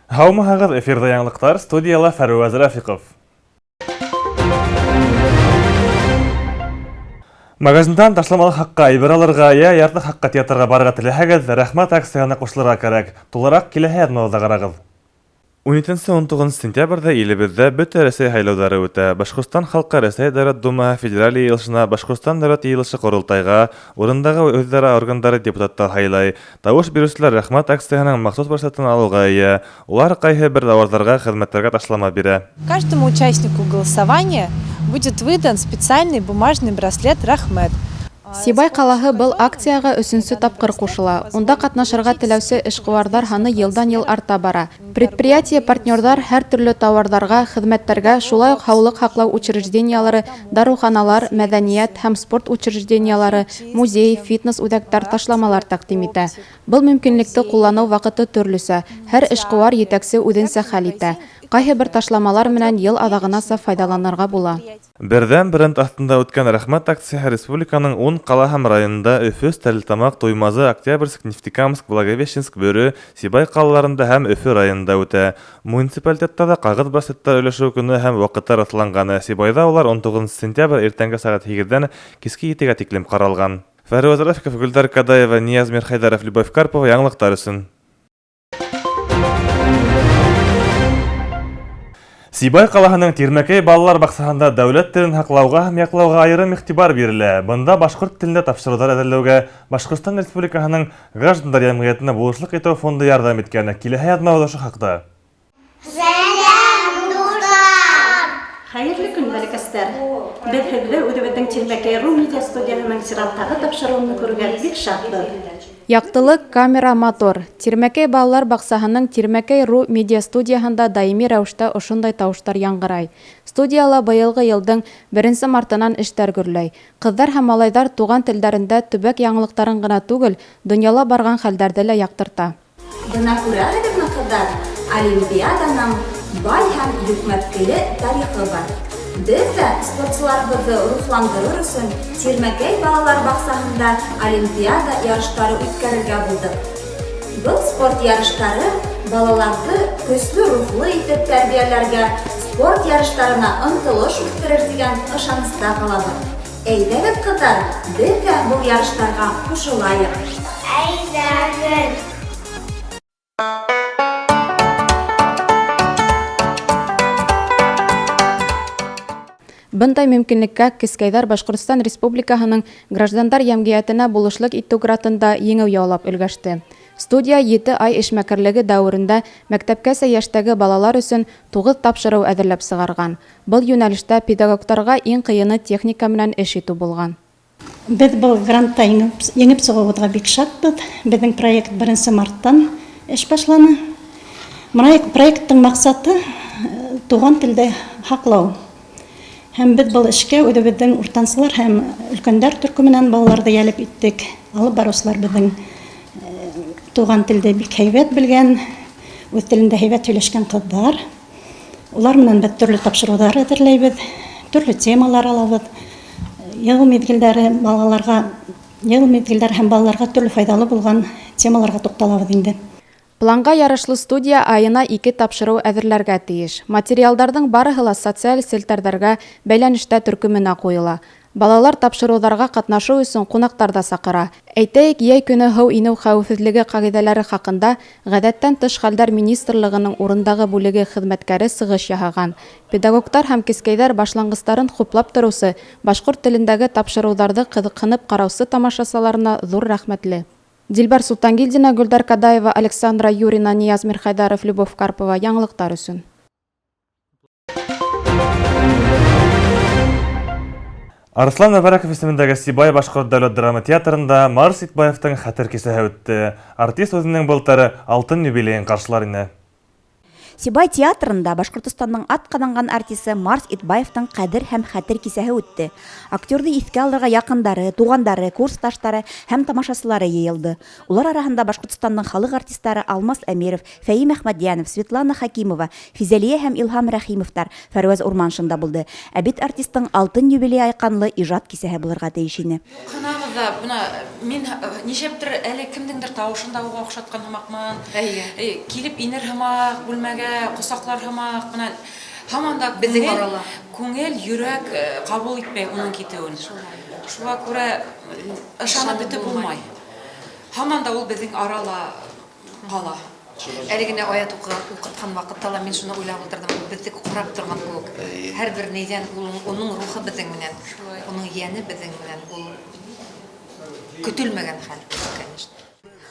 Һаумыһығыҙ, эфирҙа яңылыҡтар, студияла Фәрүәз Рафиҡов. Магазиндан ташламалы хаҡҡа әйбер алырға йә ярты хаҡҡа театрға барырға теләһәгеҙ, Рәхмәт акцияһына ҡушылырға кәрәк. Тулыраҡ киләһе яҙмабыҙҙа ҡарағыҙ. 17-19 сентябрҙә илебеҙҙә Бөтә Рәсәй һайлауҙары үтә. Башҡортостан халҡы Рәсәй Дәүләт Думаһы Федераль Йыйылышына, Башҡортостан Дәүләт Йыйылышы-Ҡоролтайға, урындағы үҙидара органдары депутаттар һайлай. Тауыш биреүселәр Рәхмәт акцияһының махсус браслетын алыуға эйә. Улар ҡайһы бер тауарҙарға, хеҙмәттәргә ташлама бирә. Каждому участнику голосования будет выдан специальный бумажный браслет Рәхмәт. Сибай ҡалаһы был акцияға өсөнсө тапҡыр ҡушыла. Унда ҡатнашырға теләүсе эшҡыуарҙар һаны йылдан-йыл арта бара. Предприятие-партнерҙар һәр төрлө тауарҙарға, хеҙмәттәргә, шулай уҡ һаулыҡ һаҡлау учреждениелары, дарыуханалар, мәҙәниәт һәм спорт учреждениелары, музей, фитнес-үҙәктәр ташламалар тәҡдим итә. Был мөмкинлекте ҡулланыу ваҡыты төрлөсә, һәр эшҡыуар етәксе үҙенсә хәл итә. Ҡайһы бер ташламалар менән йыл аҙағынаса файҙаланырға була. Берҙәм бренд аҫтында үткән Рәхмәт акцияһы республиканың ун ҡала һәм районында Өфө, Стәрлетамаҡ, Туймазы, Октябрьск, Нефтекамск, Благовещенск, Бөрө, Сибай ҡалаларында һәм Өфө районында үтә. Муниципалитеттарҙа ҡағыҙ браслеттар өләшеү көнө һәм ваҡыты раҫланған. Сибайҙа улар 19 сентябрь иртәнге сәғәт һигеҙҙән киске етегә тиклем ҡаралған. Фәрүәз Рафиков, Гөлдәр Кадаева, Нияз Мирхәйҙәров, Любовь Карпова яңылыҡтар өсөн. Сибай ҡалаһының Тирмәкәй балалар баҡсаһында дәүләт телен һаҡлауға һәм яҡлауға айырым иғтибар бирелә. Бында башҡорт телендә тапшырыуҙар әҙерләүгә Башҡортостан Республикаһының Граждандар йәмғиәтенә булышлыҡ итеү фонды ярҙам иткән. Киләһе яҙмабыҙ ошо хаҡта. Сәләм, дуҫтар! Хәйерле көн, бәләкәстәр! Беҙ һеҙҙе үҙебеҙҙең Тирмәкәй ру медиа студияһының сираттағы тапшырыуын күрергә бик шатбыҙ. Яҡтылыҡ, камера, мотор. Тирмәкәй балалар баҡсаһының Тирмәкәй ру медиастудияһында даими рәүештә ошондай тауыштар яңғырай. Студияла быйылғы йылдың беренсе мартынан эштәр гөрләй. Ҡыҙҙар һәм малайҙар туған телдәрендә төбәк яңылыҡтарын ғына түгел, донъяла барған хәлдәрҙе лә яҡтырта. Бына күрәһегеҙме, ҡыҙҙар, Олимпиаданың бай һәм йөкмәткеле тарихы бар. Беҙ ҙә спортсыларыбыҙҙы рухландырыр өсөн Тирмәкәй балалар баҡсаһында Олимпиада ярыштары үткәрергә булдыҡ. Был спорт ярыштары балаларҙы көслө рухлы итеп тәрбиәләргә, спорт ярыштарына ынтылыш үҫтерер тигән ышаныста ҡалабыҙ. Әйҙәгеҙ, ҡыҙҙар, беҙ ҙә был ярыштарға ҡушылайыҡ. Әйҙәгеҙ! Бындай мөмкинлеккә кескәйҙәр Башҡортостан Республикаһының Граждандар йәмғиәтенә булышлыҡ итеү грантында еңеү яулап өлгәште. Студия ете ай эшмәкәрлеге дәүерендә мәктәпкәсә йәштәге балалар өсөн туғыҙ тапшырыу әҙерләп сығарған. Был йүнәлештә педагогтарға иң ҡыйыны техника менән эш итеү булған. Беҙ был грантта еңеп сығыуыбыҙға бик шатбыҙ. Беҙҙең проект беренсе марттан эш башланы. Проекттың маҡсаты туған телде һаҡлау. Һәм беҙ был эшкә үҙебеҙҙең уртансылар һәм өлкәндәр төркөмөнән балаларҙы йәлеп иттек. Алып барыусылар беҙҙең туған телде бик һәйбәт белгән, үҙ телендә һәйбәт һөйләшкән ҡыҙҙар. Улар менән беҙ төрлө тапшырыуҙар әҙерләйбеҙ, төрлө темалар алабыҙ. Йыл миҙгелдәре балаларға, йыл миҙгелдәре һәм балаларға төрлө файҙалы булған темаларға туҡталабыҙ инде. Планға ярашлы студия айына ике тапшырыу әҙерләргә тейеш. Материалдарҙың барыһы ла социаль селтәрҙәргә бәйләнештә төркөмөнә ҡуйыла. Балалар тапшырыуҙарға ҡатнашыу өсөн ҡунаҡтар ҙа саҡыра. Әйтәйек, йәй көнө һыу инеү хәүефһеҙлеге ҡағиҙәләре хаҡында Ғәҙәттән тыш хәлдәр министрлығының урындағы бүлеге хеҙмәткәре сығыш яһаған. Педагогтар һәм кескәйҙәр башланғыстарын хуплап тороусы, башҡорт телендәге тапшырыуҙарҙы ҡыҙыҡһынып ҡараусы тамашасыларына ҙур рәхмәтле. Дилбәр Султангилдина, Гөлдәр Кадаева, Александра Юрина, Нияз Мирхәйҙәров, Любовь Карпова. Яңылыҡтар өсөн. Арыҫлан Мөбәрәков исемендәге Сибай башҡорт дәүләт драма театрында Марс Итбаевтың хәтер кисәһе үтте. Артист үҙенең былтыр алтын юбилейын ҡаршылар ине. Сибай театрында Башҡортостандың атҡаҙанған артисы Марс Итбаевтың ҡәҙер һәм хәтер кисәһе үтте. Актерҙы иҫкә алырға яҡындары, туғандары, курсташтары һәм тамашасылары йыйылды. Улар араһында Башҡортостандың халыҡ артистары Алмас Әмиров, Фәим Әхмәтйәнов, Светлана Хәкимова, Физәлиә һәм Илһам Рәхимовтар, Фәрүәз Урманшин да булды. Ә бит артистың алтын юбилей айҡанлы ижад кисәһе булырға тейеш ине. Ҡанабыҙ ҙа, бына мин нишләптер әле кемдеңдер тауышын да уға оҡшатҡан һымаҡмын. Эйе. Килеп инер һымаҡ, бүлмәгә ҡосаҡлар һымаҡ, бына һаман да Беҙҙең күңел, арала. күңел, йөрәк ҡабул итмәй уның китеүен. Шуға күрә ышанып бөтөп булмай. Һаман да ул беҙҙең арала ҡала. Әле генә аят уҡытҡан ваҡытта ла мин шуны уйлап ултырҙым, ул беҙҙе ҡарап торған кеүек. Һәр бер нейҙән уның рухы беҙҙең менән, уның йәне беҙҙең менән, ул көтөлмәгән хәл, конечно.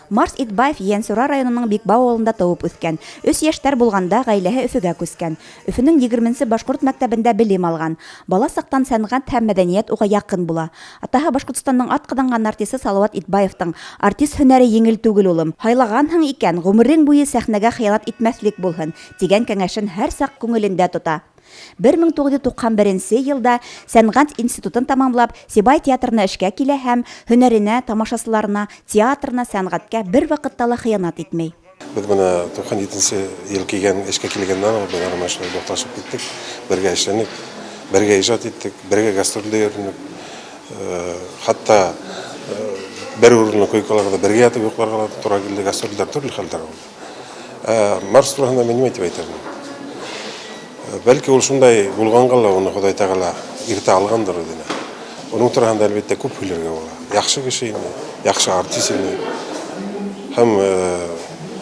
Марс Итбаев Ейәнсура районының Бикбау ауылында тыуып үҫкән. Өс йәштәр булғанда ғаиләһе Өфөгә күскән. Өфөнөң егерменсе башҡорт мәктәбендә белем алған. Бала саҡтан сәнғәт һәм мәҙәниәт уға яҡын була. Атаһы Башҡортостандың атҡаҙанған артисы Салауат Итбаевтың артист һөнәре еңел түгел, улым. Һайлағанһың икән, ғүмерең буйы сәхнәгә хыянат итмәҫлек булһын, тигән кәңәшен һәр саҡ күңелендә тота. Бер мең туғыҙ йөҙ туҡһан беренсе йылда сәнғәт институтын тамамлап, Сибай театрына эшкә килә һәм һөнәренә, тамашасыларына, театрына, сәнғәткә бер ваҡытта ла хыянат итмәй. Беҙ бына туҡһан етенсе йыл килгән, эшкә килгәндән алып, беҙ ана шулай дуҫлашып киттек, бергә эшләнек, бергә ижад иттек, бергә гастролдә йөрөнөк. Хатта бер урынлы койкаларҙа бергә ятып йоҡларға ла тура килде, гастролдәр төрлө хәлдәр булды. Марс тураһында мин нимә тип әйтермен? Бәлки ул шундай булғанға ла уны Хоҙай Тәғәлә иртә алғандыр үҙенә. Уның тураһында әлбиттә күп һөйләргә була. Яҡшы кеше ине, яҡшы артист ине. Һәм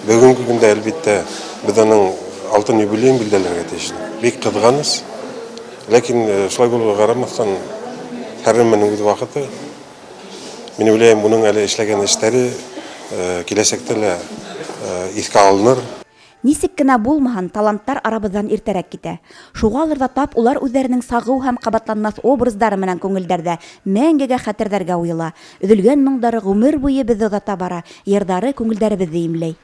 бөгөнгө көндә әлбиттә беҙ уның алтын юбилейын билдәләргә тейеш. Бик ҡыҙғаныс. Ләкин шулай булыуға ҡарамаҫтан, һәр нәмәнең үҙ ваҡыты. Мин уйлайым, уның әле эшләгән эштәре киләсәктә лә иҫкә алыныр. Нисек кенә булмаһын, таланттар арабыҙҙан иртәрәк китә. Шуғалыр ҙа тап улар үҙҙәренең сағыу һәм ҡабатланмаҫ образдары менән күңелдәрҙә мәңгегә хәтерҙәргә уйыла. Өҙөлгән моңдары ғүмер буйы беҙҙе оҙата бара, йырҙары күңелдәребеҙҙе имләй.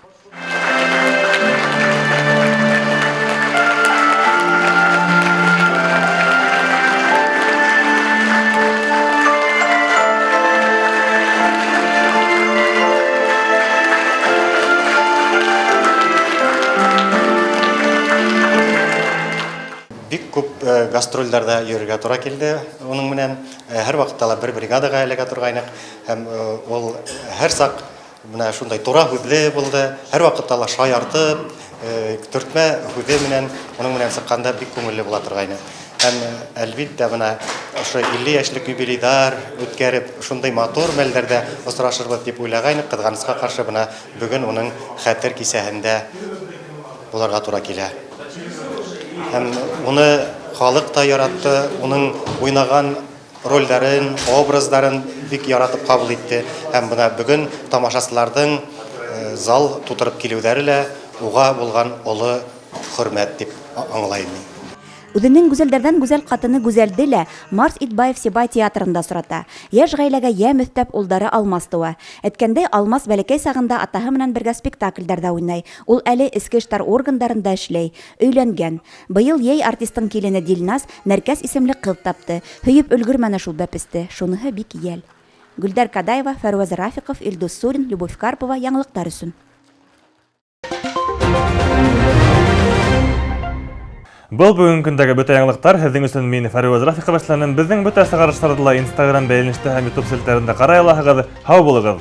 Бик күп гастролдәрҙә йөрөргә тура килде уның менән. Һәр ваҡытта ла бер бригадаға эләгә торғайныҡ. Һәм ул һәр саҡ бына шундай тура һүҙле булды. Һәр ваҡытта ла шаяртып, төртмә һүҙе менән уның менән сыҡҡанда бик күңелле була торғайны. Һәм әлбиттә бына ошо илле йәшлек юбилейҙар үткәреп, шундай матур мәлдәрҙә осрашырбыҙ тип уйлағайныҡ. Ҡыҙғанысҡа ҡаршы бына бөгөн уның хәтер кисәһендә булырға тура килә. Һәм уны халыҡ та яратты, уның уйнаған ролдәрен, образдарын бик яратып ҡабул итте. Һәм бына бөгөн тамашасыларҙың зал тутырып килеүҙәре лә уға булған оло хөрмәт тип аңлайым мин. Үҙенең гүзәлдәрҙән гүзәл ҡатыны Гүзәлде лә Марс Итбаев Сибай театрында осрата. Йәш ғаиләгә йәм өҫтәп улдары Алмас тыуа. Әйткәндәй, Алмас бәләкәй сағында атаһы менән бергә спектаклдәрҙә уйнай. Ул әле эске эштәр органдарында эшләй, өйләнгән. Быйыл йәй артистың килене Дилназ Нәркәс исемле ҡыҙ тапты. Һөйөп өлгөрмәне шул бәпесте. Шуныһы бик йәл. Гөлдәр Кадаева, Фәрүәз Рафиҡов, Илдус Сурин, Любовь Карпова яңылыҡтар өсөн. Был бөгөнгө көндәге бөтә яңылыҡтар. Һеҙҙең өсөн мин Фәрүәз Рафиҡов эшләнем. Беҙҙең бөтә сығарыштарҙы ла Instagram бәйләнештә һәм YouTube селтәрендә ҡарай алаһығыҙ. Һау булығыҙ!